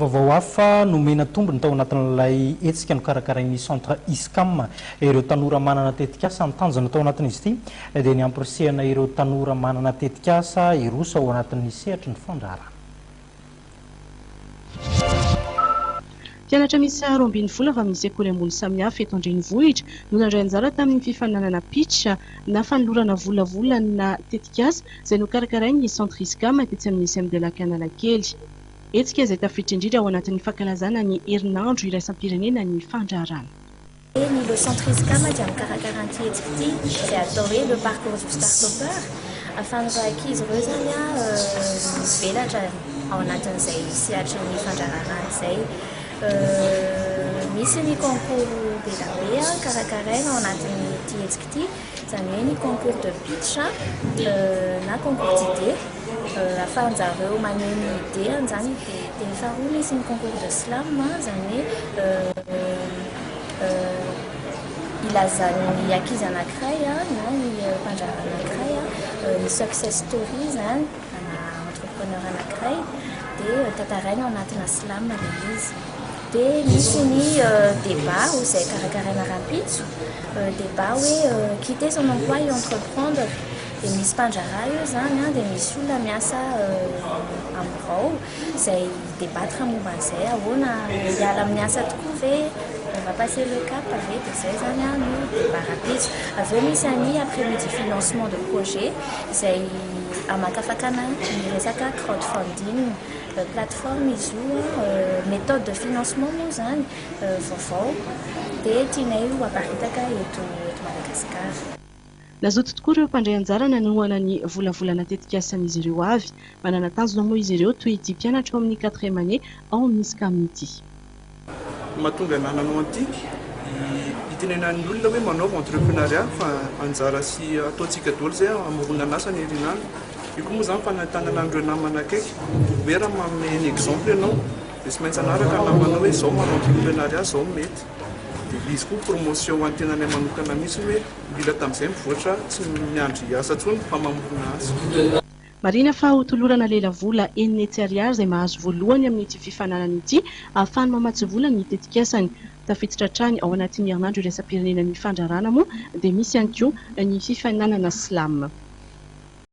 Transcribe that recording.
Vaovao hafa nomena tombony tao anatin'ilay hetsika nokarakarain'ny Centre ISCAM ireo tanora manana tetikasa. Ny tanjona tao anatin'izy ity dia ny hamporisihana ireo tanora manana tetikasa hiroso ao anatin'ny sehatry ny fandraharahana. Mpianatra miisa 12 avy amin'ny sekoly ambony samihafa eto an-drenivohitra no nandray anjara tamin'ny fifaninanana pitch na fanolorana volavolana tetikasa izay nokarakarain'ny Centre ISCAM tetsy amin'ny SM de Lac Analakely. Hetsika izay tafiditra indrindra ao anatin'ny fankalazana ny herinandro iraisam-pirenena ny fandraharahana. Ny Le Centre ISCAM dia mikarakara an'ity hetsika ity izay atao hoe Le Parcours du Start-upper. Ahafahan'ireo ankizy ireo izany mivelatra ao anatin'izay sehatry ny fandraharahana izay. Misy ny concours be dia be karakaraina ao anatin'ity hetsika ity, izany hoe ny concours de pitch na concours d'idées. Ahafahan-jareo maneho ny idée-ny izany. Dia faharoa misy ny concours de slam, izany hoe ilazan'ny ankizy anankiray na ny mpandraharaha anankiray ny success story izany ana entrepreneur anankiray dia tantaraina ao anatina slam ilay izy. Dia misy ny débat izay karakaraina rahampitso, débat hoe quitter son emploi et entreprendre. Dia misy mpandraharaha eo izany dia misy olona miasa amin'ny birao izay hi-debattre momba an'izay, ahoana hiala amin'ny asa tokoa ve, on va passer le cap ve, dia izay izany no débat rahampitso. Avy eo misy ny après midi financement de projet izay hamakafakana ny resaka crowdfunding, plateforme izy io, méthode de financement moa izany vaovao dia tianay ho aparitaka eto Madagasikara. Nazoto tokoa ireo mpandray anjara nanohana ny volavolana tetikasan'izy ireo avy. Manana tanjona moa izy ireo toy ity mpianatra ao amin'ny quatrième année ao amin'ny ISCAM ity. Ny mahatonga anah nanao an'ity, hitenenan'ny olona hoe manaova entrepreneuriat fa anjara sy ataontsika daholo izay hamoronana asa any aoriana any. Io koa moa izany fanentanana an'ireo namana akaiky hoe raha manome ny exemple ianao dia tsy maintsy hanaraka ny namanao hoe izao manao entrepreneuriat izao mety. Dia izy koa promotion ho an'ny tenanay manokana mihitsy hoe Mila tamin'izay mivoatra, tsy miandry asa intsony fa mamorona asa. Marihina fa ho tolorana lelavola 600 ariary izay mahazo voalohany amin'ity fifaninanana ity ahafahany mamatsy vola ny tetikasany. Tafiditra hatrany ao anatin'ny herinandro iraisam-pirenena ny fandrarana moa dia misy ihany koa ny fifaninanana slam.